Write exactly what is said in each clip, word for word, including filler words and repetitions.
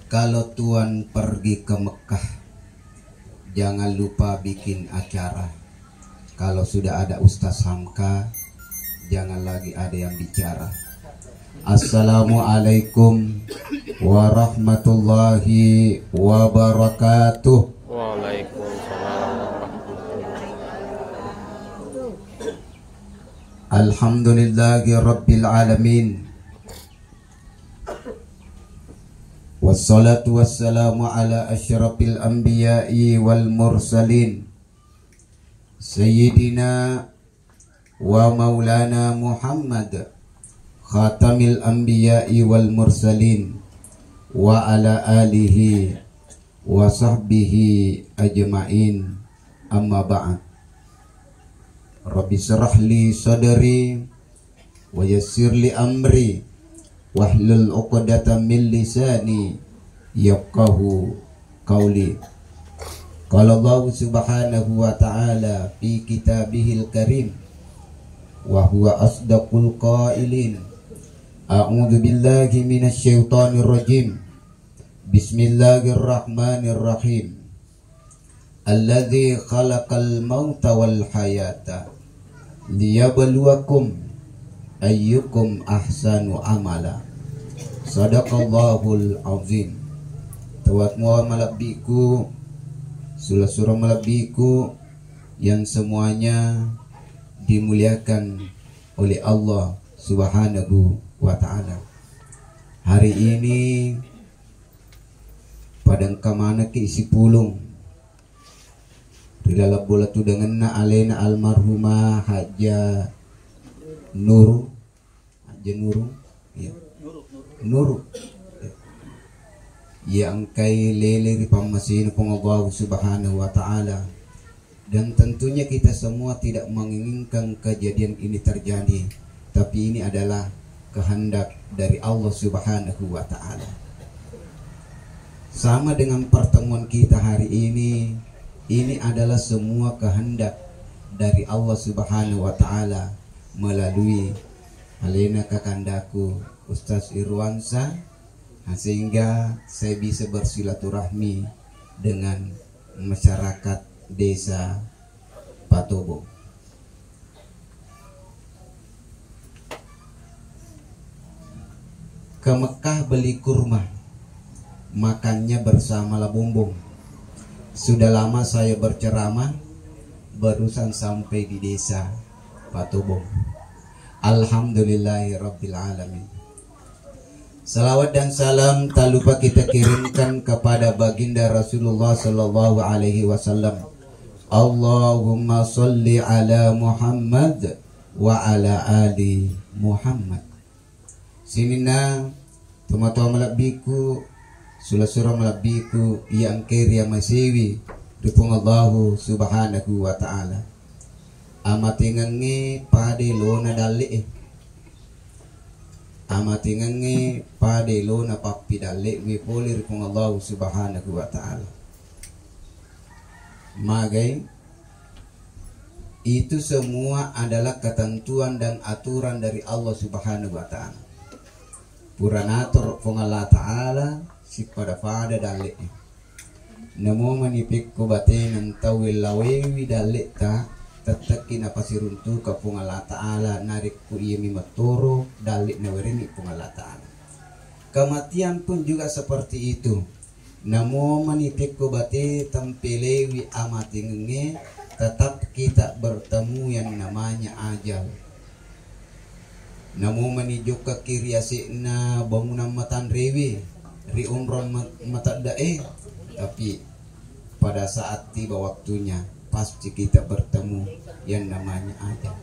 Kalau Tuan pergi ke Mekah, jangan lupa bikin acara. Kalau sudah ada Ustaz Hamka, jangan lagi ada yang bicara. Assalamualaikum warahmatullahi wabarakatuh. Waalaikumsalam warahmatullahi wabarakatuh. Alhamdulillahi rabbil alamin. Wassalatu wassalamu ala asyrafil anbiya'i wal mursalin, Sayyidina wa Maulana Muhammad, Khatamil Anbiya'i wal Mursalin, wa ala alihi wa sahbihi ajma'in, amma ba'd. Rabbi syrah li sadri, wa yassir li amri, wahlul uqdatan min lisani, yafqahu qauli. Qala Allahu subhanahu wa ta'ala fi kitabihil karim, wa huwa asdaqul qailin. A'udzu billahi minasy syaithanir rajim. Bismillahirrahmanirrahim. Alladzi khalaqal mauta wal hayata liyabluwakum ayyukum ahsanu amala. Sadaqallahul azim. Tawwa malebbiku, sura-sura malebbiku yang semuanya dimuliakan oleh Allah Subhanahu wa Ta'ala. Hari ini pada engka manekki sipulung ri laleng bola tudangenna alena almarhumah Hajjah Nuru, Hajjah Nuru, iya. Nuru. Iya engkai lele ri pammasena Puang Allah Subhanahu wa Ta'ala. Dan tentunya kita semua tidak menginginkan kejadian ini terjadi, tapi ini adalah kehendak dari Allah Subhanahu wa Ta'ala. Sama dengan pertemuan kita hari ini, ini adalah semua kehendak dari Allah Subhanahu wa Ta'ala melalui alena kakandaku Ustaz Irwansa, sehingga saya bisa bersilaturahmi dengan masyarakat desa Patobo. Ke Mekah beli kurma, makannya bersama Labombong. Sudah lama saya berceramah, barusan sampai di desa Patobong. Alhamdulillahirabbil alamin. Salawat dan salam tak lupa kita kirimkan kepada Baginda Rasulullah sallallahu alaihi wasallam. Allahumma salli ala Muhammad wa ala ali Muhammad. Sininna tomatoa malebbiku, sura-sura malebbiku, iya engkae riamasewi ri Puang Allahu Subhanahu wa Ta'ala. Amatengengnge pade lona dalle'e. Amatengengnge pade lona pappidalle'e pole ri Puang Allahu Subhanahu wa Ta'ala. Magai, itu semua adalah ketentuan dan aturan dari Allah Subhanahu wa Ta'ala. Pura natur Puang Allah Ta'ala sippada-pada dalle'e. Namo mani pekko batena tau wellawewi dalle'ta, tettekki napasiruntuka Puang Allah Ta'ala narekko iyami mattoro dalle'na werengngi Puang Allah Ta'ala. Kematian pun juga seperti itu. Namo mani pekko bate tempelewi amatengengnge, tetap kita bertemu yang namanya ajal. Namo mani jokkaki ri ase'na bangunan matanrewe, ri onrong ma-, matedde'e, tapi pada saat tiba waktunya, pasti kita bertemu yang namanya ajal.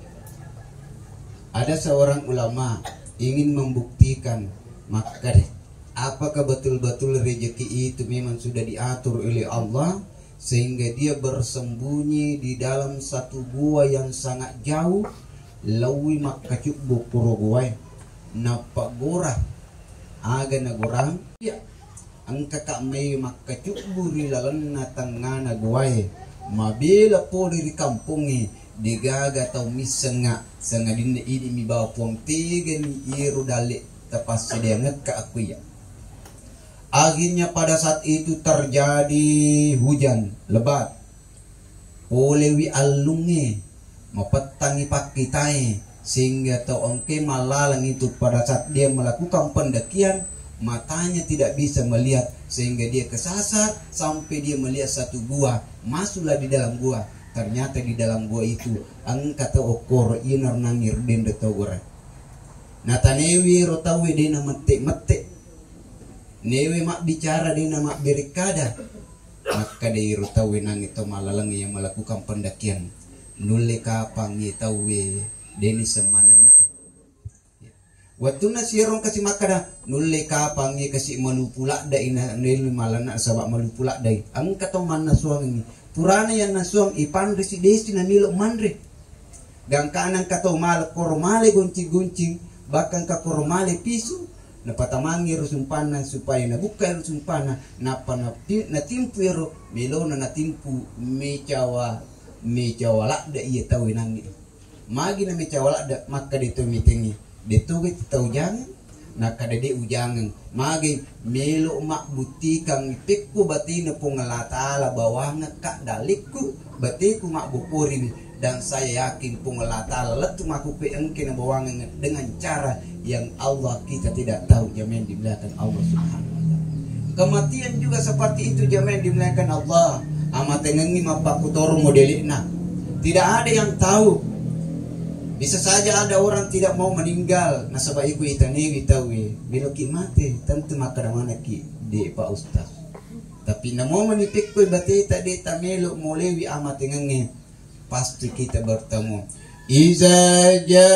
Ada seorang ulama ingin membuktikan, makkeda, apakah betul-betul rezeki itu memang sudah diatur oleh Allah, sehingga dia bersembunyi di dalam satu gua yang sangat jauh, laowi makkacubbu koro guae, nappa gora. Aga nagorang? Iya. Engkaka mai makkacubbu ri lalenna tengngana guae, mabela pole ri kampongnge, degaga tau missengnga, sangadinna idi mi bawang Puang, tegani iyero dalle tapassadiangekka akkuya. Akhirnya pada saat itu terjadi hujan lebat. Polewi allungnge, mapettangi pakkitae, sehingga tau engke mallalang itu pada saat dia melakukan pendakian, matanya tidak bisa melihat, sehingga dia kesasar sampai dia melihat satu gua, masuklah di dalam gua. Ternyata di dalam gua itu engka tau okkoro, iya narenangi ro denre tau ora. Natanewi ro tauwe de namette-mette. Newe mabbicara de namabberekkada. Makkeda iro tauwe nangnge tau mallalengnge yang melakukan pendakian, nulle kapangnge tauwe deni semmanennae. Wettunna sierong kasi makkeda, nulle kapangnge kasi malupu ladda ina nelu malanna saba malupu laddai. Engka tau mannasuangengngi. Purana yang nasuang ipanre si desi namelo manre. Gangkana engka tau male koro male goncing-goncing, bahkan engka koro male pisu, napatamangngi ro sumpanna supaya nabukkai ro sumpanna, nappa napi-, natimpu ero melona natimpu mecawa, mecawa ladda iya tau enangnge. Magi na mecawa ladda, makkeda to mitengngi, de toga tau jangeng. Nakkeda de ujangeng, mage melo mabbuttikang pekko batena Puang Allah Ta'ala bawangekka dalekku, bateku mabbokoriwi, dan saya yakin Puang Allah Ta'ala lettu makkukue engke nabawangeng dengan cara yang Allah kita tidak tahu, jamaah yang dimuliakan Allah Subhanahu wa Ta'ala. Kematian juga seperti itu, jamaah yang dimuliakan Allah. Amatengengi mappakutoro modelekna. Tidak ada yang tahu. Bisa saja ada orang tidak mau meninggal, nasaba iko itanewi tauwe, meloki mate, tentu makkeda manekki, de Pak Ustaz. Tapi namo mani pekkoi bateta de tamelo molewi amatengengnge, pasti kita bertemu. Iza jaa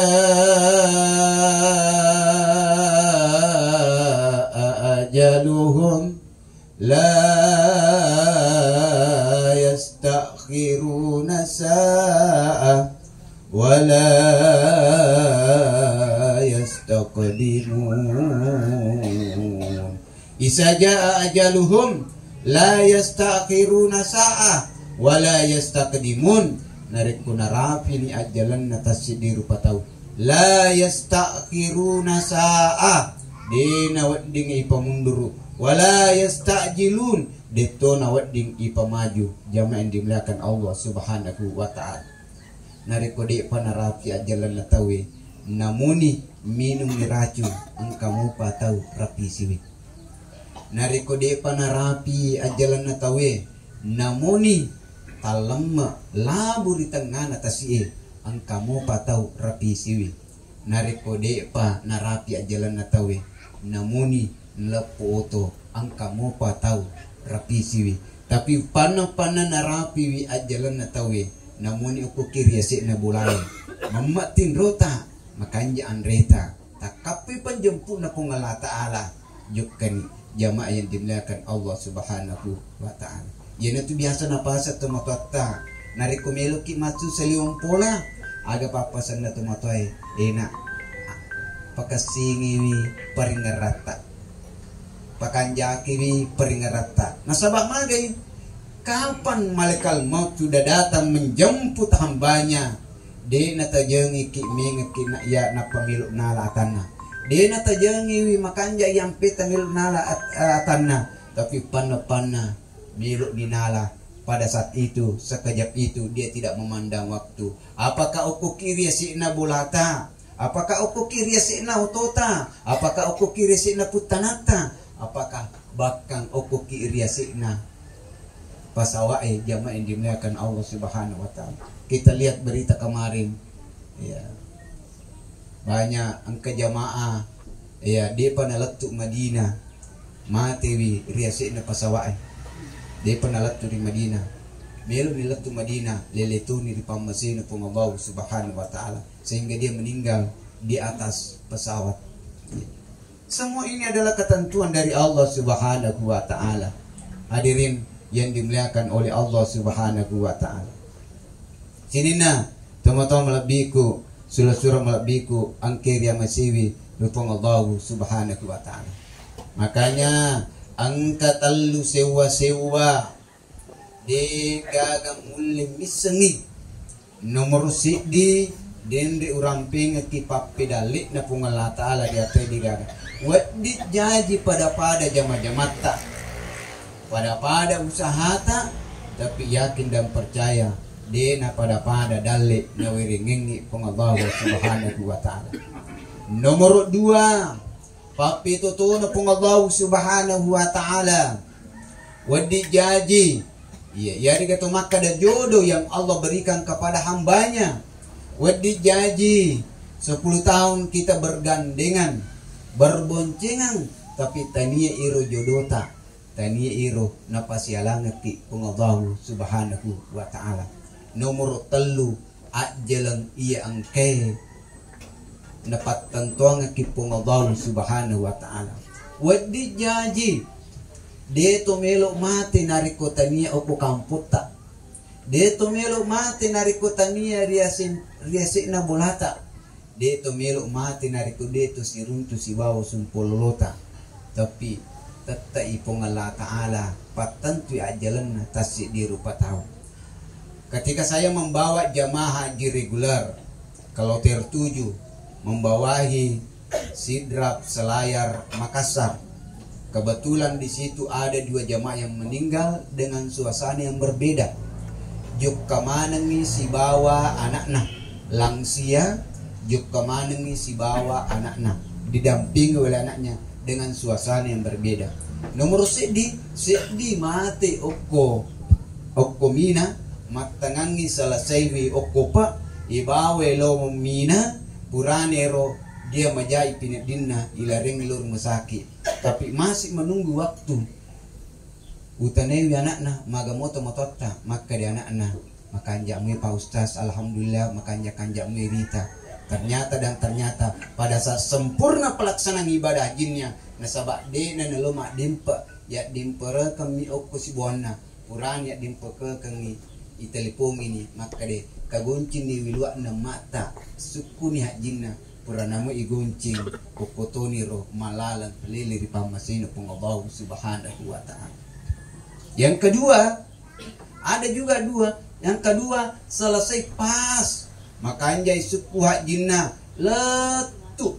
ajaluhum la yastakhiruna sa'ah wa la yastaqdimun. Iza jaa ajaluhum la yastakhiruna sa'ah wa la yastaqdimun. Narekko narapini ajjalenna tassiddi rupa tau, la yastakhiruna sa'ah, de nawedding ipamunduru, wa la yasta'jilun, detto nawedding ipamaju. Jamaah yang dimuliakan Allah Subhanahu wa Ta'ala. Narekko de'pa narapi ajjalenna tauwe, namuni minummi racung, engka mopa tau rapi siwi. Narekko de'pa narapi ajjalenna tauwe, namuni tallemme labu ri tengngana tasi'e, engka mopa tau rapi siwi. Narekko de'pa narapi ajjalenna tauwe, namuni nleppo oto, engka mopa tau rapi siwi. Tapi panna-panna narapiwi ajjalenna tauwe, namuni okkoki ri yase'na bolae, mamma tinrota, makanja anreta, takkappi panjempu'na Puang Allah Ta'ala, jokkani jamaah yang dimuliakan Allah Subhanahu wa Ta'ala. Iyanatu biasa napasang tomatoatta, narekko meloki massu saliweng pola, aga pappasenna tomatoae, enak, pakessingiwi paringeratta, pakanjakiwi paringeratta. Nasaba magai, kapan malaikat maut sudah datang menjemput hambanya, de natajengiki mengekki na iya nappa melo nala atanna. De natajengiwi makanja iya ampeta melo nala at-, atanna, tapi panna-panna melo ni nala. Pada saat itu, sekejap itu, dia tidak memandang waktu. Apakah okkoki ri yase'na bolata? Apakah okkoki ri yase'na otota? Apakah okkoki ri yase'na puttanatta? Apakah bahkan okkoki ri yase'na pasawa'e, jamaah yang dimuliakan Allah Subhanahu wa Ta'ala? Kita lihat berita kemarin, ya, banyak engka jamaah, ya, de'pa nalettu Madinah, matewi ri yase'na pasawa'e, de'pa nalettu ri Madinah. Melo ni lettu Madinah, lele toni ri pammasena Puang Allah Subhanahu wa Ta'ala, sehingga dia meninggal di atas pesawat. Semua ini adalah ketentuan dari Allah Subhanahu wa Ta'ala. Hadirin yang dimuliakan oleh Allah Subhanahu wa Ta'ala. Sininna tomatoa malebbiku, sura-sura malebbiku, engke riamasiwi ri Puang Allah Subhanahu wa Ta'ala. Makanya engka tellu sewwa-sewwa de gaga mulle missengi. Nomoro siddi, denre urampengekki pappedalle'na Puang Allah Ta'ala di atai de gaga. Wedding jaji pada-pada jama-jamatta, pada-pada usahata, tapi yakin dan percaya, de' na pada-pada dalle' nawerengengngi Puang Allah Subhanahu wa Ta'ala. Nomor dua, pappitutuna Puang Allah Subhanahu wa Ta'ala. Wedding jaji, iya, iyarega to makkada jodoh yang Allah berikan kepada hambanya. Wedding jaji, sepuluh tahun kita bergandengan, berboncengan, tapi tania iro jodota, tania iro napasialangekki Puang Allahu Subhanahu wa Ta'ala. Nomor tellu, ajjaleng iya engkae napattentuangekki Puang Allahu Subhanahu wa Ta'ala. Wedding jaji, de' to melo' mate narekko tania okko kampotta. De' to melo' mate narekko tania riaseng-, riase'na bolata. De' to melo' mate narekko de' to siruntu sibawa sumpololota. Tapi tette'i Puang Allah Ta'ala pattentui ajjalenna tassiddi rupa tau. Ketika saya membawa jamaah haji reguler, kloter tujuh, membawahi Sidrap, Selayar, Makassar. Kebetulan di situ ada dua jamaah yang meninggal dengan suasana yang berbeda. Jokka manengngi sibawa anakna, lansia, jokka manengngi sibawa anakna, didampingi oleh anaknya dengan suasana yang berbeda. Nomor seddi, seddi mate okko, okko Mina, mattangangngi selesaiwi okko, Pak, ibawa lao Mina, purane ro dia majai pineddinna, ilarengngi lao rumah sakit. Tapi masih menunggu waktu. Utanaiwi anakna, maga moto matoatta, makkeda anakna, makanja' mui Pak Ustaz, alhamdulillah, makanja'-kanja' mui rita. Ternyata dan ternyata pada saat sempurna pelaksanaan ibadah hajinna, nasaba de'na nalo maddempe, yaddemperekengngi okko sibuanna, purani yaddempekekengngi, itelepongini, makkeda, kagoncinni wiluanna matta, sukkuni hajinna, pura namo igoncing, kokkotoniro malaleng lele ri pammasena Puang Allahu Subhanahu wa Ta'ala. Yang kedua, ada juga dua. Yang kedua, selesai pas makanjai sukku hajinna, lettu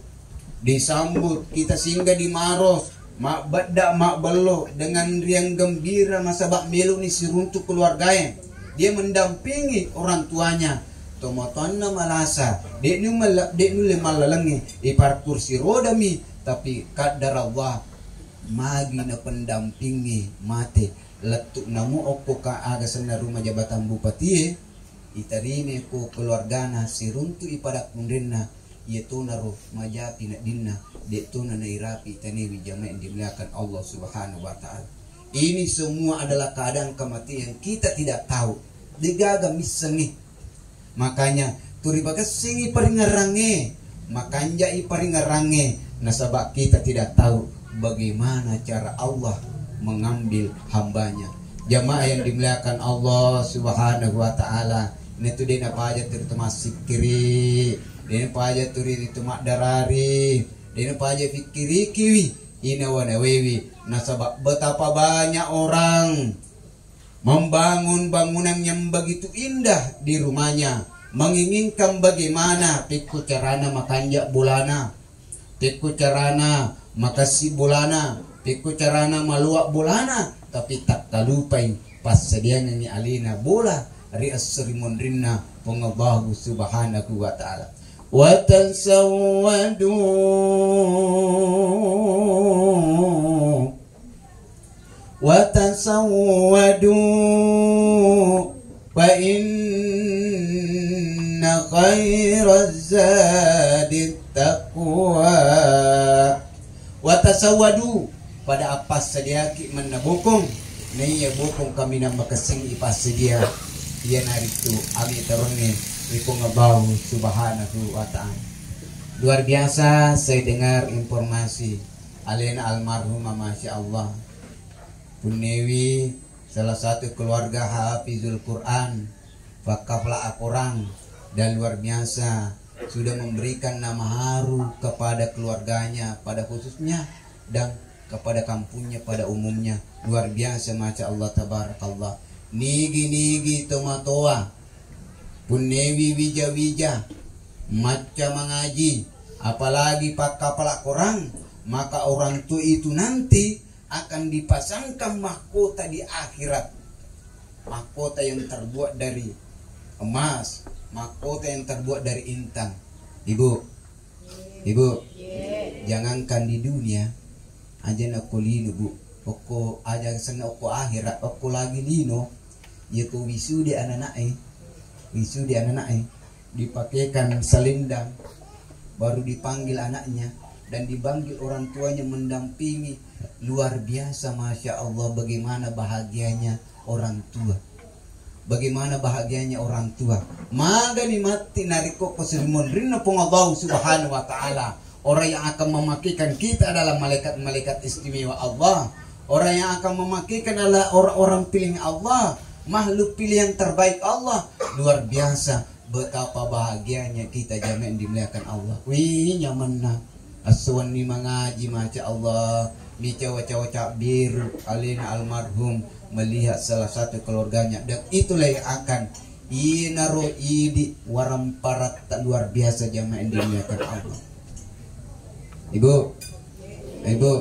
disambut kita singgah di Maros, mabbedda mabbello dengan riang gembira nasaba meloni siruntu keluargae. Dia mendampingi orang tuanya. Tomatoanna malasa, de'ni malla-, de'ni nulle mallalengngi, iparkursi rodami, tapi qaddar Allah, magi napendampingi mate. Lettu namo okko ka aga senna rumah jabatan bupatie, itarime ko keluargana siruntu ipada kunrenna, iyatonaro maja pineddinna, de'tona nairapi tanewi jamaah yang dimuliakan Allah Subhanahu wa Ta'ala. Ini semua adalah keadaan kematian yang kita tidak tahu, degaga missengngi. Makanya, turi pakessingi paringerrangnge, makanjai paringerrangnge, nasaba kita tidak tahu bagaimana cara Allah mengambil hambanya. Jamaah yang dimuliakan Allah Subhanahu wa Ta'ala, natu de' napaja turi tu massikkiri, de' napaja turi tu maddarari, de' napaja pikkirikiwi, inawa-nawewi, nasaba betapa banyak orang membangun bangunan yang begitu indah di rumahnya, menginginkan bagaimana pekko carana makanja bolana, pekko carana makassi bolana, pekko carana maloa bolana, tapi takkalupai passadiangengngi alena bola ri esso ri monrinna Puang Allahu Subhanahu wa Ta'ala. Wa tazawwadu. Wa tazawwadu fa inna khairaz zadi taqwa. Wa tazawwadu, pada appassadiaki manna bokong, naiya bokong kaminang makessing ipassadia, iyanaritu amitarongnge ri Puang Allahu Subhanahu wa Ta'ala. Luar biasa saya dengar informasi alena almarhumah, masya Allah. Punnewi salah satu keluarga hafizul Quran, fakkapala akorang, dan luar biasa sudah memberikan nama haru kepada keluarganya pada khususnya dan kepada kampungnya pada umumnya. Luar biasa, masya Allah, tabarakallah. Nigi-nigi tomatoa punnewi wija-wija, macca mangaji, apalagi pakkapala korang, Maka orang tua itu nanti akan dipasangkan mahkota di akhirat. Mahkota yang terbuat dari emas, mahkota yang terbuat dari intan. Ibu, Ibu, jangankan di dunia, aja na okko lino, Bu. Okko aja senna okko akhirat, okko lagi lino, ya ko wisude anak-anak e, wisude anak-anak e. Dipakekan selendang, baru dipanggil anaknya dan dipanggil orang tuanya mendampingi. Luar biasa, masya Allah, bagaimana bahagianya orang tua. Bagaimana bahagianya orang tua. Magani matti narekko ko sirimonrinna Puang Allah Subhanahu wa Ta'ala. Orang yang akan memakaikan kita adalah malaikat-malaikat istimewa Allah. Orang yang akan memakaikan adalah orang-orang pilihan Allah, makhluk pilihan terbaik Allah. Luar biasa. Betapa bahagianya kita, jamaah yang dimuliakan Allah. Wih, nyamanna. Assuanni mangaji, masya Allah. Mica waca-waca biru alena almarhum melihat salah satu keluarganya, dan itulah yang akan inaro idi waramparatta luar biasa, jamaah yang dimuliakan Allah. Ibu, ibu,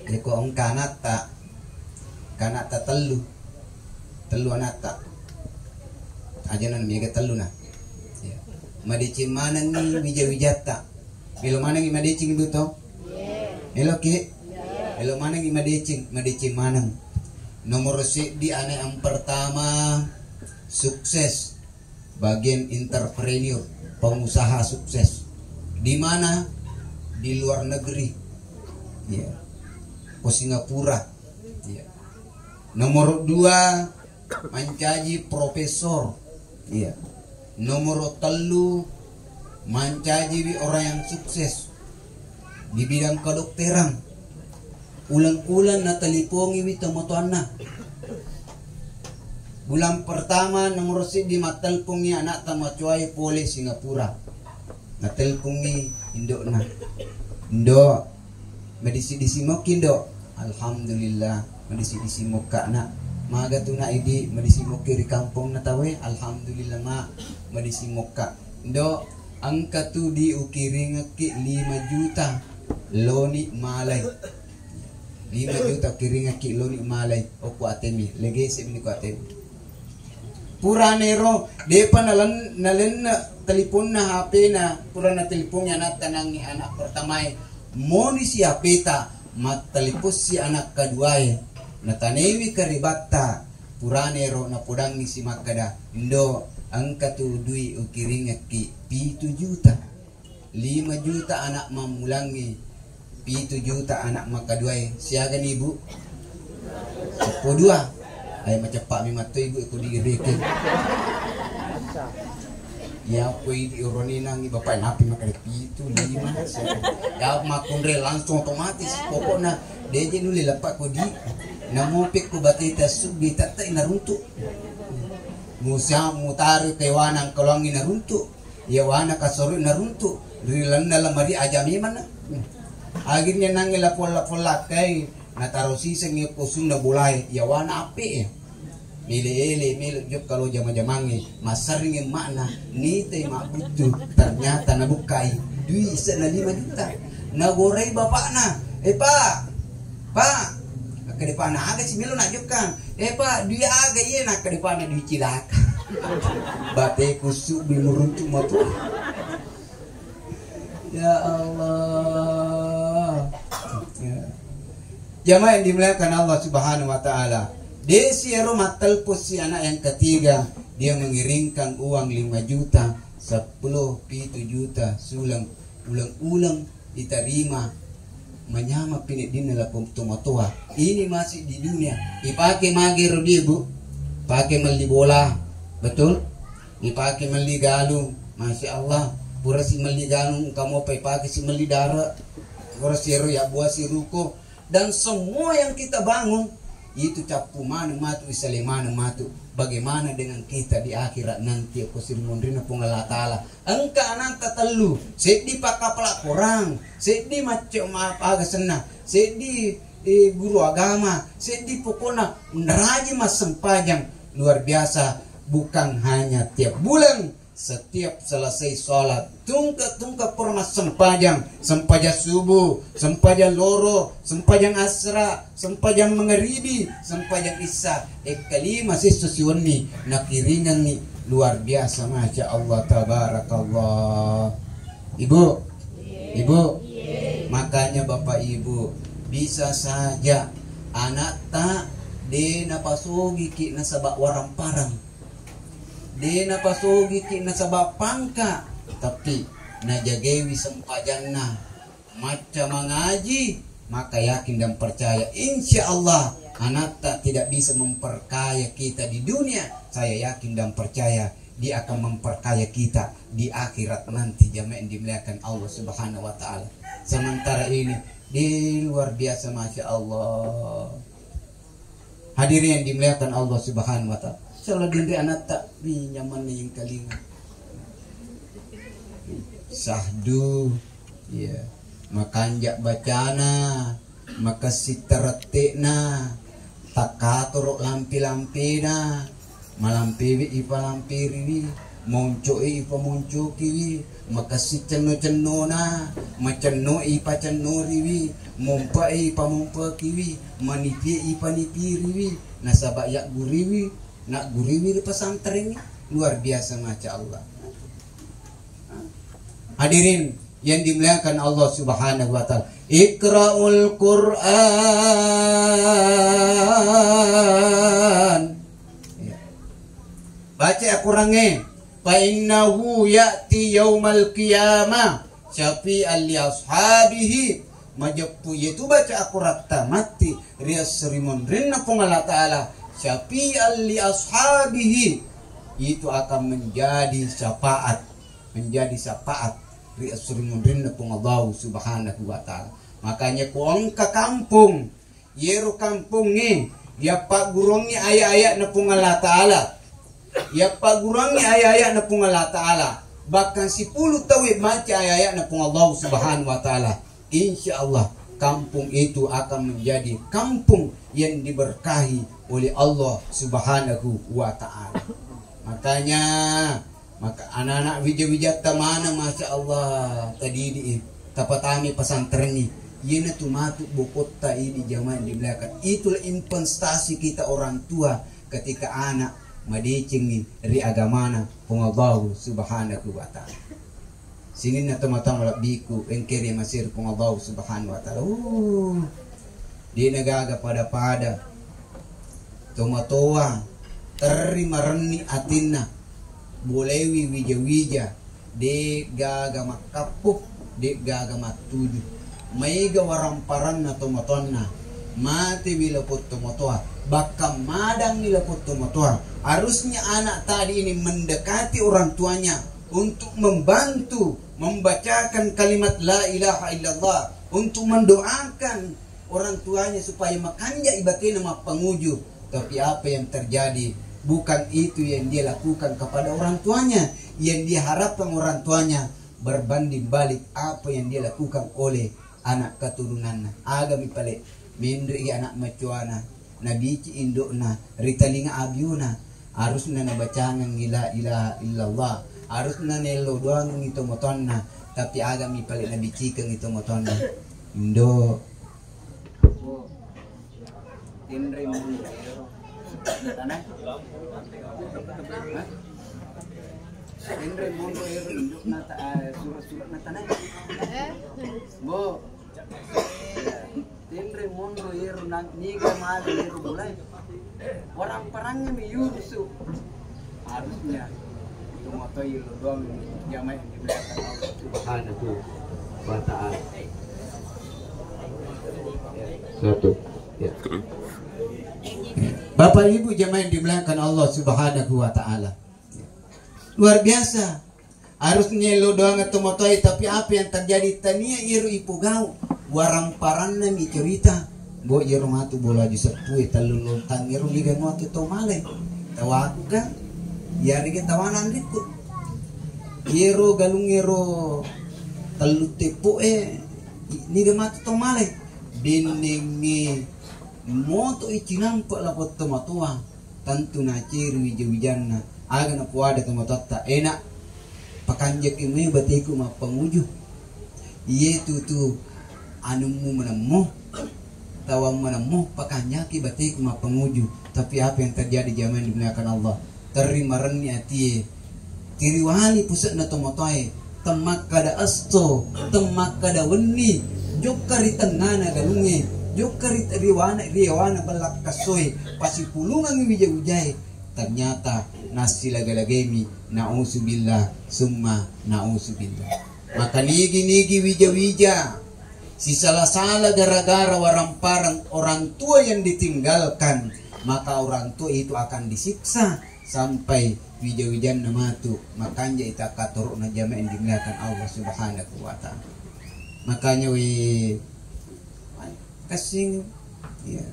iko engka anatta, engka anatta tellu, tellu anatta. Aja na mega tellu na. Ya. Madeceng manengngi wija-wijatta. Melo manengngi madeceng, ibu, to? Melo ki? Melo manengngi madeceng, madeceng maneng. Nomor seddi, anak yang pertama sukses. Bagian entrepreneur, pengusaha sukses. Di mana? Di luar negeri. Ya. Ko Singapura. Ya. Nomor dua, mancaji profesor. Ya. Nomor tellu, mancajiwi orang yang sukses di bidang kedokteran. Uleng-uleng natelepongiwi tomatoanna. Bulan pertama nomoro siddi mattelpongi anakta macoae pole Singapura. Natelpongi indo'na. Indo, madisi-disi mokki, Indo? Alhamdulillah, madisi-disi mokka, Nak. Maga tu, Nak, idi madisi mokki ri kampongna tawe? Alhamdulillah, Mak, madisi mokka. Indo, engka tu di ukiringekki lima juta loni malai. Lima juta ukiringekki loni malai. Okko A T M, legese meni ko A T M. Puranero, depa nalen-, nalenne teliponna H P-na, pura natelipongi anatta, nangngi anak pertamae. Monisi H P-ta, mattelipossi anak kaduae. Natanewi karibatta, puranero napodangngisi makkada, "Indo, engka tu dui ukiringekki pitu juta." Lima juta anak mammulangngi, pitu juta anak makaduae. Siagani, Ibu? Seppulo dua. Ayo maceppa'mi matto, Ibu, ko diirekeng. Ya, ko idi uroni nangngi bapak napi makkada pitu, lima, seppulo. Ya, makkunrai langsung otomatis. Pokokna, deje nulle leppa ko di. Namopek ko bateta subbi, tette naruntuk. Musa mutari kewana engka loangngi naruntuk. Iya wana kasoro naruntuk, ri lalenna lemari aja memanna. Akhirnya nangnge lapolla-pollakkai, nataro sisengngi posunna bolae, iya wana appe e. Mele-ele, melo jokka lo jama-jamangnge, masserring emma'na, nitai mabbuttu, ternyata nabukkai dui ise'na lima juta. Nagorai bapakna, "Eh, Pak, Pak," akkeda bapakna, "Aga si melo najokka?" "Eh, Pak, dui aga iye?" Nakkeda bapakna, "Dui cilaka." Bateku subbi muruntu matu. Ya Allah. Ya. Jamaah yang dimuliakan Allah Subhanahu wa Ta'ala. Desi ero mattelpon si anak yang ketiga, dia mengirimkan uang lima juta, sepuluh, pitu juta, sulang, uleng-uleng ditarima, manyameng pineddinna lapong tomatoa. Ini masih di dunia. Ipake mage ro dia, Bu? Pake melli bola. Betul? Ipake melli galung. Masya Allah. Pura si melli galung, kamu apa ipake si melli dara? Pura si ero ya buah si ruko. Dan semua yang kita bangun itu cappu maneng matu, isale maneng matu. Bagaimana dengan kita di akhirat nanti? Ko simunrinna Puang Allah Ta'ala. Engka ananta tellu, seddi pakkapala Korang, seddi macce ma-, aga senna, seddi, eh, guru agama, seddi pokokna rajin massempajang. Luar biasa, bukan hanya tiap bulan, Setiap selesai sholat, tungke-tungke pura massempajang, sempajang subuh, sempajang loro, sempajang asra, sempajang mangaribi, sempajang isya, ekkalima sesso siwenni, nakiringengngi, luar biasa, masya Allah, tabarakallah. Ibu, ibu, makanya bapak ibu, bisa saja anatta de napasogiki nasaba warang-parang. De napasogiki nasaba pangka, tapi najagaiwi sempajanna, macca mangaji, maka yakin dan percaya, insya Allah anatta tidak bisa memperkaya kita di dunia. Saya yakin dan percaya dia akan memperkaya kita di akhirat nanti, jamaah yang dimuliakan Allah Subhanahu wa Ta'ala. Sementara ini, di luar biasa, masya Allah. Hadirin yang dimuliakan Allah Subhanahu wa Ta'ala. Salah diri anatta, wi nyamanna yang kalinga. Sahdu, iya. Makanja bacana, makessi tarette'na, takkatoro lampe-lampena, malampewi ipalamperiwi, monco'i ipamoncokiwi, makessi cenno-cennona, macenno'i ipacennoriwi, mompa'i ipamompekiwi, manipie ipanipiriwi, nasaba yagguriwi, nagguriwi ri pesantrengnge, luar biasa, masya Allah. Hadirin yang dimuliakan Allah Subhanahu wa Ta'ala, iqra'ul Qur'an. Ya. Baca Al-Qurangnge, fa innahu ya'ti yaumal qiyamah syafi'an li ashabihi. Majeppu yetu baca Al-Qur'atta matti ri esso ri monrinna Puang Allah Ta'ala, syafi'an li ashabihi, itu akan menjadi syafaat, menjadi syafaat ri esso ri monrinna Puang Allah Subhanahu wa Ta'ala. Makanya ko engka kampung, yero kampungnge yappagguruangngi ayat-ayatna Puang Allah Ta'ala, yappagguruangngi ayat-ayatna Puang Allah Ta'ala, bahkan sepuluh tauwe maca ayat-ayatna Puang Allah Subhanahu wa Ta'ala, insya Allah kampung itu akan menjadi kampung yang diberkahi oleh Allah Subhanahu wa Ta'ala. Makanya, maka anak-anak wija-wijatta mana, masya Allah, tadidi'i, tapatami pesantrenni. Iyanatu matu bokotta idi, jamaah yang dimuliakan. Itulah investasi kita orang tua ketika anak madecengngi ri agamana Puang Allah Subhanahu wa Ta'ala. Sininna tomatoa malebbiku, engkeri masir Puang Allah Subhanahu wa Ta'ala. Uh, de' nagaga pada-pada. Tomatoa terri marenni atinna, bolewi wija-wija, de' gaga makkappu, de' gaga mattuju. Maega warang-paranna tomatoanna, matewi lapong tomatoa, bahkan madangngi lapong tomatoa. Harusnya anak tadi ini mendekati orang tuanya untuk membantu membacakan kalimat la ilaha illallah, untuk mendoakan orang tuanya supaya makanja ibatena mappanguju. Tapi apa yang terjadi? Bukan itu yang dia lakukan kepada orang tuanya. Yang dia harapkan orang tuanya berbanding balik apa yang dia lakukan oleh anak keturunanna. Agami pale, menre' anak macoana, nabici indo'na ri talinga abiuna, harusna nabacangengngi la ilaha illallah, harusna naello doangengngi tomatoanna, tapi agami pale nabicikengngi tomatoanna. Indo. Tinre monro ero. Tanah. Hah? Tinre monro ero induk nata, eh, surat-surat na tanah. Bo. Tinre monro ero nang niga male ero mulai. Orang perangnya mi yurusu. Harusnya itu moto ilo doang jamaah yang dimuliakan Allah Subhanahu wa Ta'ala. Satu. Ya. Bapak Ibu jamaah yang dimuliakan Allah Subhanahu wa Ta'ala. Luar biasa. Harusnya lo doang atau motoe, tapi apa yang terjadi? Tania iro ipogau. Warang paranna mi cerita. Bo iro matu bola aju settue tellu lontang iro niga matu to male. Tawakka. Yarega tawana anrikku. Iro galung iro tellu teppo e niga matu to male. Bennengnge moto i cinampe' lapong tomatoa, tentu naceri wija-wijanna. Aga napoada tomatoatta, enak Pakanjaki mui bateku mappanguju. Iye tutu anummu menemmo, tawang menemmo, pakanjaki bateku mappanguju. Tapi apa yang terjadi, jamaah yang dimuliakan Allah? Terri marenni atie, tiriwali puse'na tomatoae, temmakkada esso, temmakkada wenni, jokka ri tengngana galungnge, jokka ri riwana, riwana bellak kassoe, pasipulungangngi wija-wijae. Ternyata nassilaga-lagaimi, nauzubillah, summa nauzubillah. Maka nigi-nigi wija-wija, sisala-sala gara-gara waramparang orang tua yang ditinggalkan, maka orang tua itu akan disiksa sampai wija-wijanna matu, makanja ita katoro'na, jamaah yang dimuliakan Allah Subhanahu wa Ta'ala. Makanya we Kasing, iya.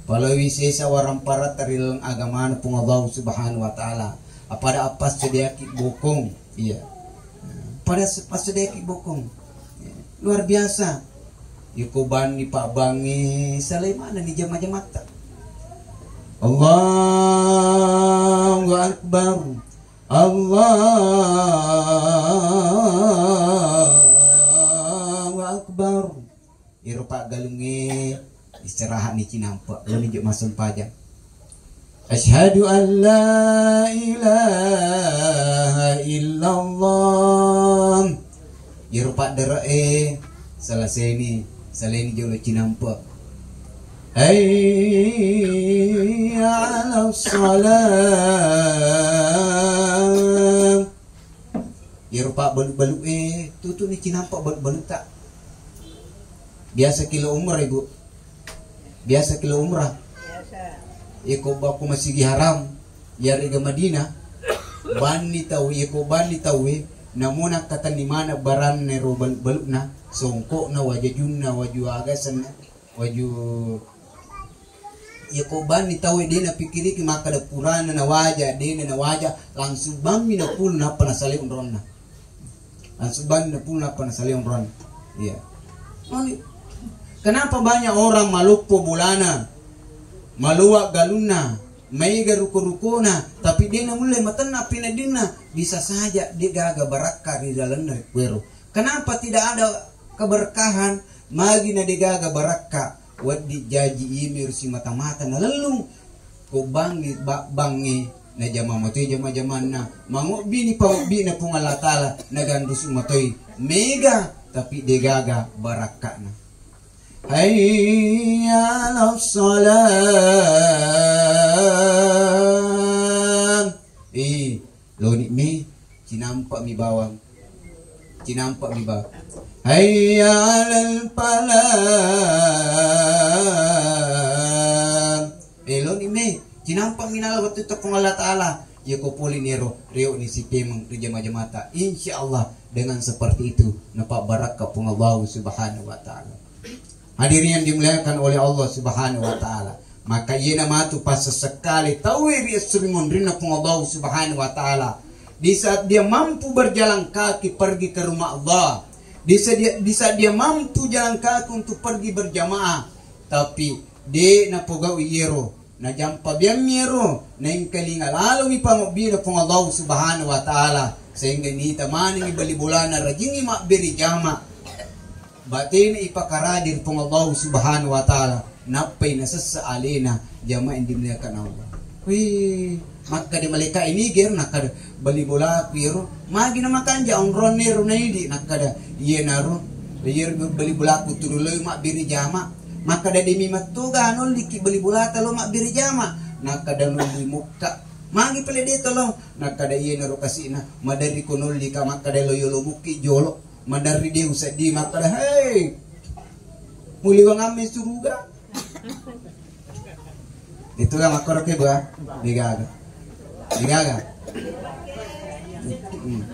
Paloi sesa waramparatta ri laleng agamana Puang Allah Subhanahu wa Ta'ala. Appada apa sediaki bokong, iya. Pada se-, pas sediaki bokong, iya. Luar biasa. Iko banni pabbangi salai mana ni jama-jamatta. Allahu Akbar. Allahu Akbar. Iro paggalungnge istirahat ni cinampe, loni je massempajang. Asyhadu an la ilaha illallah. Iro paddere'e selesai ni, selesai ni jolo cinampe. Hayya 'alas shalah. Iyaro pabbalu-balu'e, tutuni cinampa balu-balutta. Biasa kilo umrah, Ibu? Biasa kilo umrah? Biasa. Iyako bakko Masjidil Haram, iyarega Madinah, banni tau, iyako banni tauwe, namuna katenni mana baranne ro balu-, balu'na, songko'na, wajajunna, waju agasenna. Waju, iya ko banni tauwe de napikkiriki makkada purana nawaja, de na nawaja, langsung bammi napulu nappa nasalai onronna. Langsung bammi napulu nappa nasalai onronna. Iya. Mani, kenapa banyak orang maloppo bolana, maloa galunna, maega ruko-rukona, tapi de namulle matenna pinadinna, bisa saja de gaga barakka ri dalenna kuero. Kenapa tidak ada keberkahan? Magi na degaga barakka, wedding jaji imi ri simata-mata nalellung. Ko bangngi ba-, bangnge najama matoi jama-jamanna, mangobbini pangobbi'na Puang Allah Ta'ala, naganrusu matoi mega, tapi degaga barakka'na. Hayya 'alas shalah. Eh, Loni mi, cinampa mi bawang. Cinampa mi bawang. Hayya 'alal falah. Eh, loni mi, cinampa mi nala wettu tepung Allah Ta'ala. Iya ko poli nero, rio ni sipemeng ri jama-jamata. Insya Allah, dengan seperti itu, napabbarakka Puang Allah Subhanahu wa Ta'ala. Hadirin yang dimuliakan oleh Allah Subhanahu wa Ta'ala, maka iyena matu passesekale tauwe ri esso ri monrinna Puang Allah Subhanahu wa Ta'ala. Di saat dia mampu berjalan kaki pergi ke rumah Allah, di saat dia, di saat dia mampu jalan kaki untuk pergi berjamaah, tapi de napogau iyero, najampa biammi ero, naengkalinga lalomi pangobbi'na Puang Allah Subhanahu wa Ta'ala, sehingga nita manengi bali bolana rajingi mabbere jama. Batena ipakaradi ri Puang Allah Subhanahu wa Ta'ala, nappai nasessa alena, jamaah yang dimuliakan Allah. Wih, makkada malaika ini ger, nakkada bali bolaku iyaro, magi na makanja onronna ero naidi, nakkada iyanaro, iyaro bali bolaku turu loi mabbere jama. Makkada demi mattoga nolliki bali bolata lo mabbere jama, nakkada nolli mukka. Magi pale de tolo, nakkada iyanaro kasina, maderri ko nollika makkada lo yolo mukki jolo. Maderri de usedding makkada, "Hei, muliwang amme suruga." Itu kan makkoro ke, Bu, ah? Degaga. Degaga. Hmm.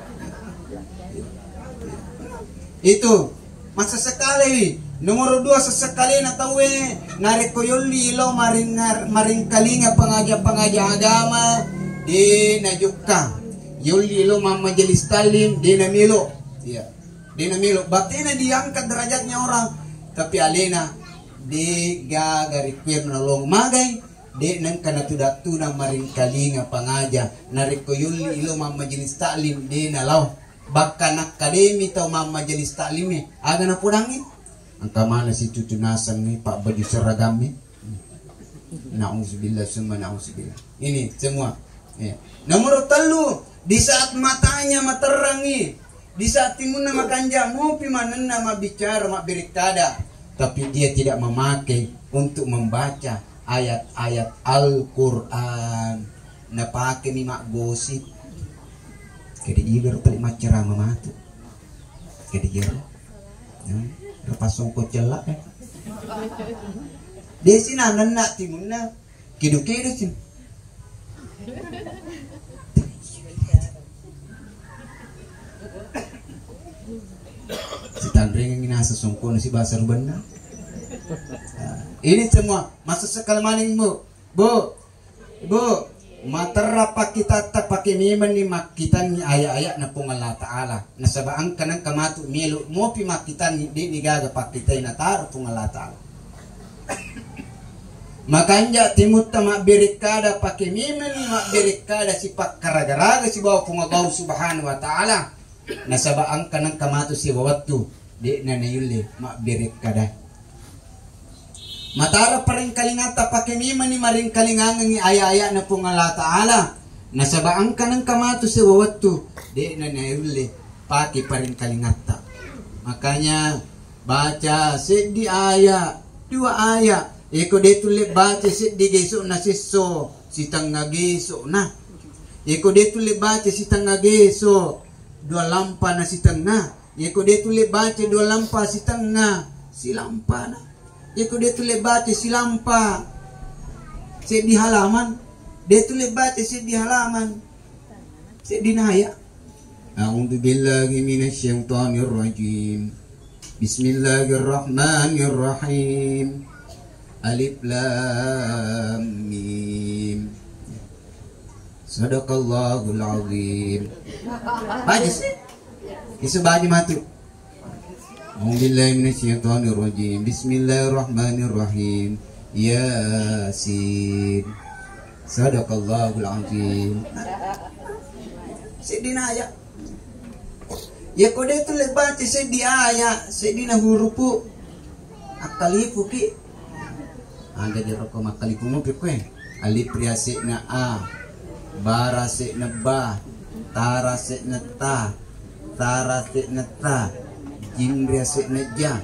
Itu, massesekalewi. Nomoro dua, sessekalena tauwe, narekko yolli lo maringar-, maringkalinga pengaja-pengaja agama, de najokka. Yolli lo mammajelis taklim, de namelo. Iya. De namelo, batena diangkat derajatnya orang, tapi alena de gaga rikuerna lolong magai, de nengka natuda-tuda maringkalinga pangaja, narekko yolli ilo mammajelis taklim de nalao. Bakka nakkademi tau mammajelis taklimme, aga napodangngi? Engka maneng situtu nasengngi pabbaju seragammi. Nauzubillah summa nauzubillah. Ini semua. Ya. Nomor tellu, di saat matanya materrangi, di saat timunna makanja, mopi manenna mabbicara, mabberekkada, tapi dia tidak memakai untuk membaca ayat-ayat Al-Quran. Napakeni maggosip. Kede iga ro tali maccarama matu. Kede iga ro. Hmm, ro passongko cella, eh. Desi nanenna timunna. Kedo-kedo si. Sitanrengengi nasa songkona si basa rubenna. Nah, ini semua masuk sekali maning, Bu. Bu, Bu, materra pakkitatta pake memenni makkitanni ayat-ayatna Puang Allah Ta'ala. Nasaba engka nengka matu melo mopi makkitanni, de'ni gaga pakkitai nataro Puang Allah Ta'ala. Makanja timutta mabberekkada pake memenni mabberekkada sipakkaraga-raga sibawa Puang Allah Subhanahu wa Ta'ala. Nasaba engka nengka matu sibawa wettu, de'na nayulle mabberekkada. Matara paringkalingatta pake memenni maringkalingangengi ayat-ayatna Puang Allah Ta'ala. Nasaba engka nengka matu sibawa wettu, de'na nayulle pake paringkalingatta. Makanya baca seddi ayat, dua ayat. Eko de tulle baca seddi geso'na sesso, sitengnga geso'na. Eko de tulle baca sitengnga geso, dua lampa na sitengnga. Yeko de tulle baca dua lampa sitengnga, silampana. Yeko de tulle baca silampa seddi halaman, de tulle baca seddi halaman, seddi naya. A'udzu billahi minasyaitonir rajim. Bismillahirrahmanirrahim. Alif lam mim. Sadaqallahul azim. Baca si. Isu baca matu. A'udzubillahi minasyaitonirrajim. Bismillahirrahmanirrahim. Yasin. Sadaqallahul azim. Seddi naya. Yako de tulle baca seddi aya, seddina hurupu. Akkalipuki. Aga jero ko makkalipu mopi koe. Alif riase'na a, ba rase'na ba, ta rase'na ta, ta rase'na ta, jim riase'na ja.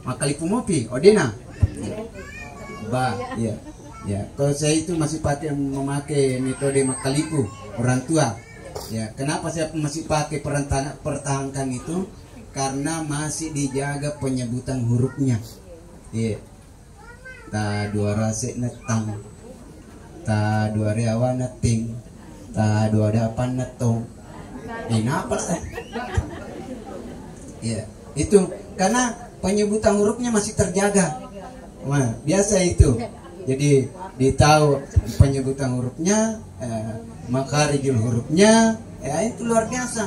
Makkalipu mopi, odena. Ba, iya. Ya, kalau saya itu masih pakai memakai metode makkalipu orang tua. Ya, kenapa saya masih pakai perantana-, pertahankan itu? Karena masih dijaga penyebutan hurufnya. Iya. Ta dua rase netang. Ta dua reawa neteng. Ta dua dapan netong. Eh, napa lah? Ya, itu karena penyebutan hurufnya masih terjaga. Nah, biasa itu. Jadi, ditahu penyebutan hurufnya, eh, makharijul hurufnya, ya, itu luar biasa.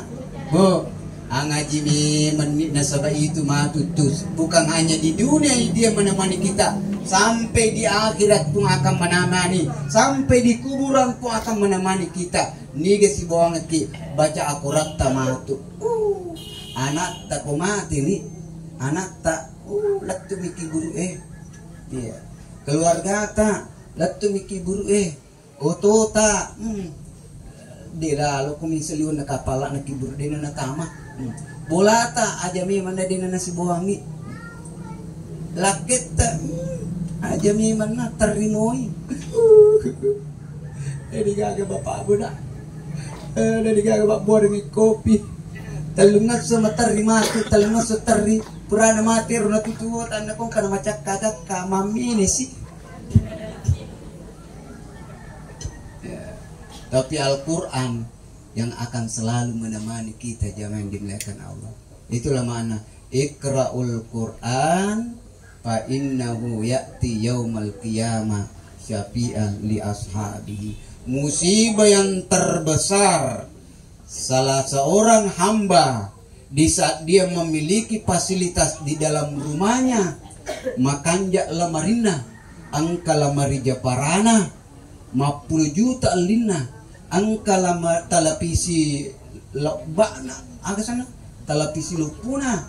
Bu, angaji mi menit nasaba itu matutus. Bukan hanya di dunia dia menemani kita, sampai di akhirat pun akan menemani, sampai di kuburan pun akan menemani kita. Niga sibawangekki baca akuratta matu. Uh, anatta ko mati ni, anatta, uh, lettu miki buru eh. Iya. Keluargata, lettu miki buru eh. Otota, hmm. De lalo ko misaliwenna kapala na kiburu dena natama. Hmm. Bolata aja memang na dena nasibawangi. Lakketta, hmm, aja memang na terrimoi. Jadi gaga bapak budak. Eh, jadi gaga bapak budak mi kopi. Tellungesso materri mati, tellungesso terri. Purana mati ro natutuo tanna kongka na macakka-cakka mammini si. Ya. Tapi Al-Quran yang akan selalu menemani kita, jamaah yang dimuliakan Allah. Itulah makna iqra'ul Quran fa innahu ya'ti yaumal qiyamah syafi'an li ashabihi. Musibah yang terbesar salah seorang hamba di saat dia memiliki fasilitas di dalam rumahnya, makanja lamarinna, engka lamari japarana, mappulu juta ellinna, engka lama-, talapisi lobba'na, Aga sana? Televisi luppuna,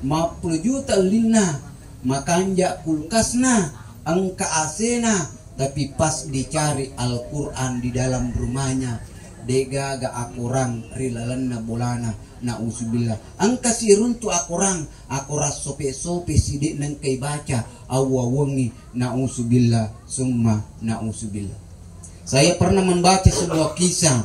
mappulu juta ellinna, makanja kulkasna, engka A C-na, tapi pas dicari Al-Quran di dalam rumahnya, degaga akorang ri lalenna bolana, nauzubillah. Engka siruntu akorang, akorang sope-sope si de nengkai baca, awwa-wengi, nauzubillah, summa nauzubillah. Saya pernah membaca sebuah kisah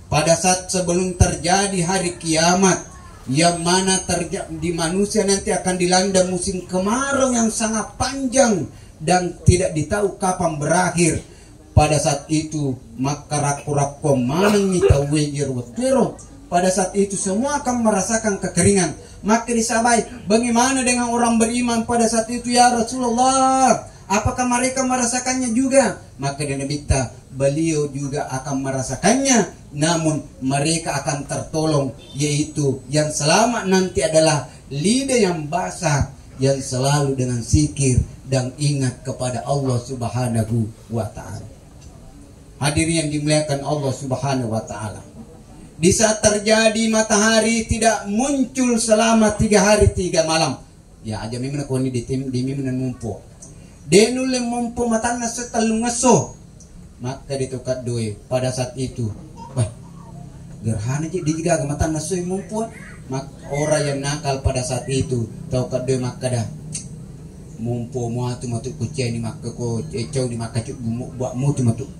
pada saat sebelum terjadi hari kiamat, yang mana terja- di manusia nanti akan dilanda musim kemarau yang sangat panjang dan tidak ditahu kapan berakhir. Pada saat itu, makkarakko-rakko manengngi tauwe iyaro wettuero. Pada saat itu, semua akan merasakan kekeringan. Maka disabai, bagaimana dengan orang beriman pada saat itu, ya Rasulullah? Apakah mereka merasakannya juga? Maka dia Nabitta, beliau juga akan merasakannya, namun mereka akan tertolong, yaitu yang selamat nanti adalah lidah yang basah, yang selalu dengan zikir dan ingat kepada Allah Subhanahu wa Ta'ala. Hadirin yang dimuliakan Allah Subhanahu wa Ta'ala, di saat terjadi matahari tidak muncul selama tiga hari tiga malam, ya, aja memang koni di tim, di memang mompo. De nulle mompo matanna se tellung esso. Makkeda to kaddoe pada saat itu, "Wah, gerhana je, de gaga matanna esso mompo." Mak-, orang yang nakal pada saat itu, tau kaddoe makkeda, "Mompo muatu matu kuciani makka ko, eh, cau di makka cuk bumu-, buat mutu matu."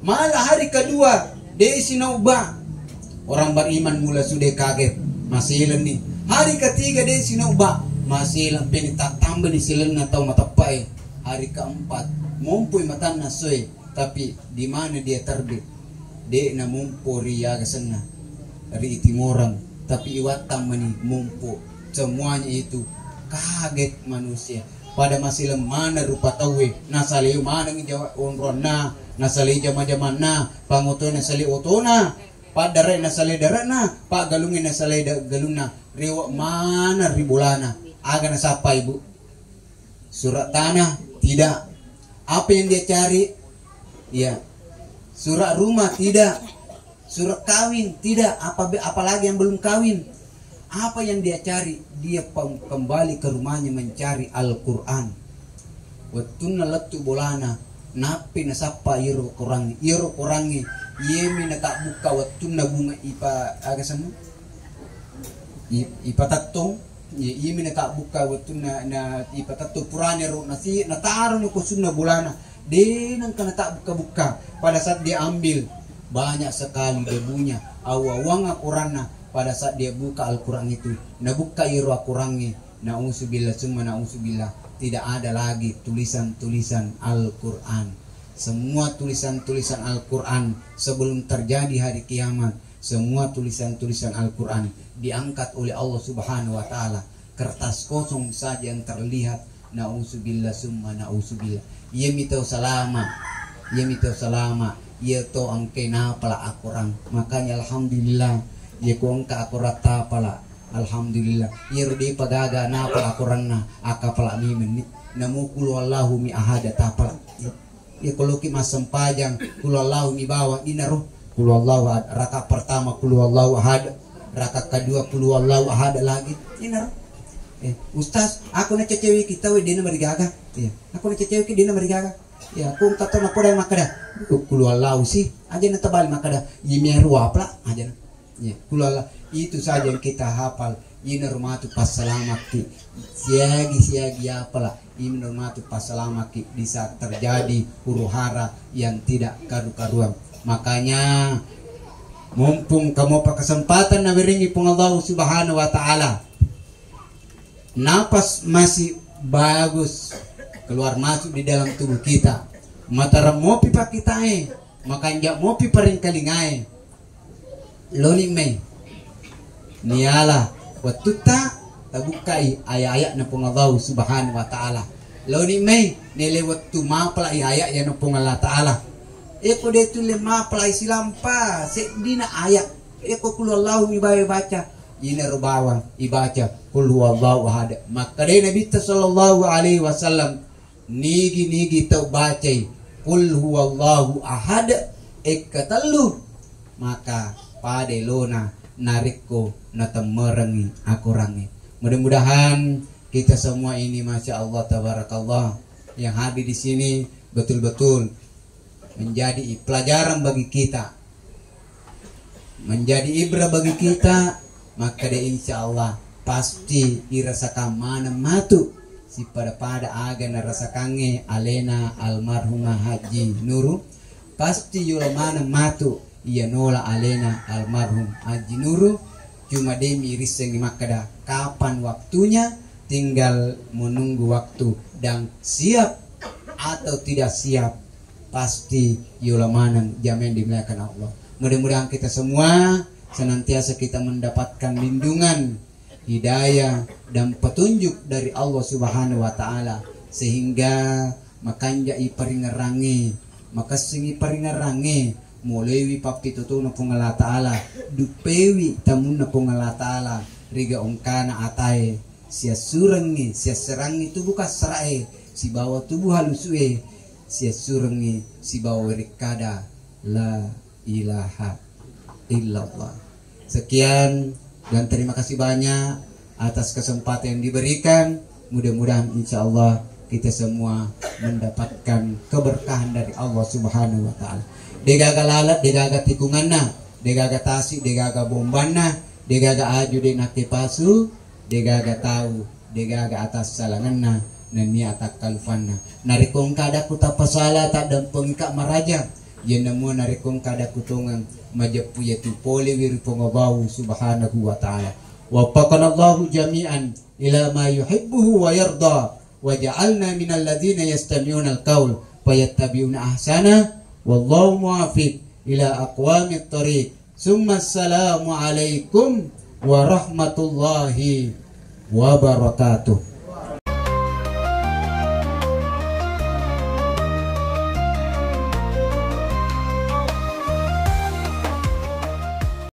Malah hari kedua, de sinobba. Orang beriman mula sudah kaget, maselenni. Hari ketiga, de sinobba, maseleng peni, tattambani selenna tau mateppae. Hari keempat, mompoi matanna soe, tapi di mana dia terbit? De na mompo ri aga senna, ri timorang, tapi iwattang mani mompo. Semuanya itu kaget manusia. Pada masileng maneng rupa tauwe, nasaleo maneng jawa onronna, nasaleo jama-jamanna, pangotoe nasaleo otona, paddare nasaleo dare'na, paggalungnge nasaleo da-, galunna, rewe maneng ri bolana. Aga nasappa ibu? Surat tanah? Tidak. Apa yang dia cari? Ya. Surat rumah? Tidak. Surat kawin? Tidak. Apa, apalagi yang belum kawin? Apa yang dia cari? Dia pem-, kembali ke rumahnya mencari Al-Quran. Wettunna lettu bolana, nappi nasappa iyaro korangnge. Iyaro korangnge, iyemi natabbukka wettunna bunga ipa-, aga senna? I-, ipatettong. Iya, iyemi natabbukka wettunna na ipatettong purani ro nasi, nataroni ko sunna bolana. De nengka natabbuka-bukka. Pada saat dia ambil, banyak sekali debunya. Awang-awang akoranna. Pada saat dia buka Al-Quran itu, nabukka iro akorangnge, nauzubillah summa nauzubillah, tidak ada lagi tulisan-tulisan Al-Quran. Semua tulisan-tulisan Al-Quran sebelum terjadi hari kiamat, semua tulisan-tulisan Al-Quran diangkat oleh Allah Subhanahu wa Ta'ala. Kertas kosong saja yang terlihat. Nauzubillah summa nauzubillah. Iyami tau salama, iyami tau salama, iya to engkai napala akorang. Makanya alhamdulillah, iya ko engka akorang tapala. Alhamdulillah. Iyaro depa gaga napala akoranna, akapala mi menni. Namo qul huwallahu mi ahada tapala. Iya, ko loki massempajang, qul huwallahu mi bawang, inaro. Qul huwallahu ahad. Raka pertama qul huwallahu ahad. Raka kedua qul huwallahu ahad lagi. Inaro. Eh, Ustaz, aku nacecewi kita we dena marigaga. Iya. Aku nacecewi ki dena marigaga. Iya, aku engka to napoda makkeda, qul huwallahu si. Aja na tabali makkeda, imi ruapla aja na. Ya, qul huwallah, itu saja yang kita hafal. Inaro matu passalamaki. Siagi-siagi apala, inaro matu passalamaki di saat terjadi huru-hara yang tidak karu-karuan. Makanya, mumpung kamu apa kesempatan nawerengi Puang Allah Subhanahu wa Ta'ala, napas masih bagus keluar masuk di dalam tubuh kita. Mataram mopi pakitae, makanja mopi paringkalingae. Loni mai. Niala wettutta tabukkai aya-aya'na Puang Allah Subhanahu wa Ta'ala. Loni mai nele wettu mapalai aya-aya'na Puang Allah Ta'ala. Eko de tulle mapalai silampa seddina aya. Eko qul huwallahu mi bawe baca. Inaro bawang ibaca qul huwallahu ahad. Makkedai Nabitta sallallahu alaihi wasallam, nigi-nigi tau bacai qul huwallahu ahad ekka tellu, maka pada lona narekko natemmerengngi akorangnge. Mudah-mudahan kita semua ini, masya Allah, tabarakallah, yang hadir di sini betul-betul menjadi pelajaran bagi kita, menjadi ibrah bagi kita. Makkeda, insya Allah, pasti irasakang maneng matu sippada-pada aga narasakangnge alena almarhumah Haji Nuru. Pasti yola maneng matu iya nola alena almarhum Haji Nuru. Cuma demi rissengngi makkeda kapan waktunya, tinggal menunggu waktu dan siap atau tidak siap, pasti yola maneng, jamin dimuliakan Allah. Mudah-mudahan kita semua senantiasa kita mendapatkan lindungan, hidayah, dan petunjuk dari Allah Subhanahu wa Ta'ala, sehingga makanjai paringerrangnge, makessingi paringerrangnge, moloiwi pappitotona Puang Allah Ta'ala, duppewi tamunna Puang Allah Ta'ala, riga ongkana atae, siassurengngi, siasserangngi tubuh kassarae sibawa tubuh halusue, siassurengngi sibawa werekkada la ilaha illallah. Sekian dan terima kasih banyak atas kesempatan yang diberikan. Mudah-mudahan, insya Allah, kita semua mendapatkan keberkahan dari Allah Subhanahu wa Ta'ala. Degaga lalat, degaga tikunganna, degaga tasi, degaga bombanna, degaga aju, de nakke pasu, degaga tau, degaga atassalangenna, nennia atakkalufanna. Narekko engka adakku tappasala, taddampengika maraja. Yenna mua narekko engka adakku tongeng majeppu, yatu polewi ri Puang Allahu Subhanahu wa Ta'ala. Waffaqanallahu jami'an ila ma yuhibbuhu wa yarda, wa ja'alna minal ladzina yastami'unal qaul fayattabi'una ahsana. Wallahu muwaffiq ila aqwamit thariq. Summa assalamu alaikum warahmatullahi wabarakatuh.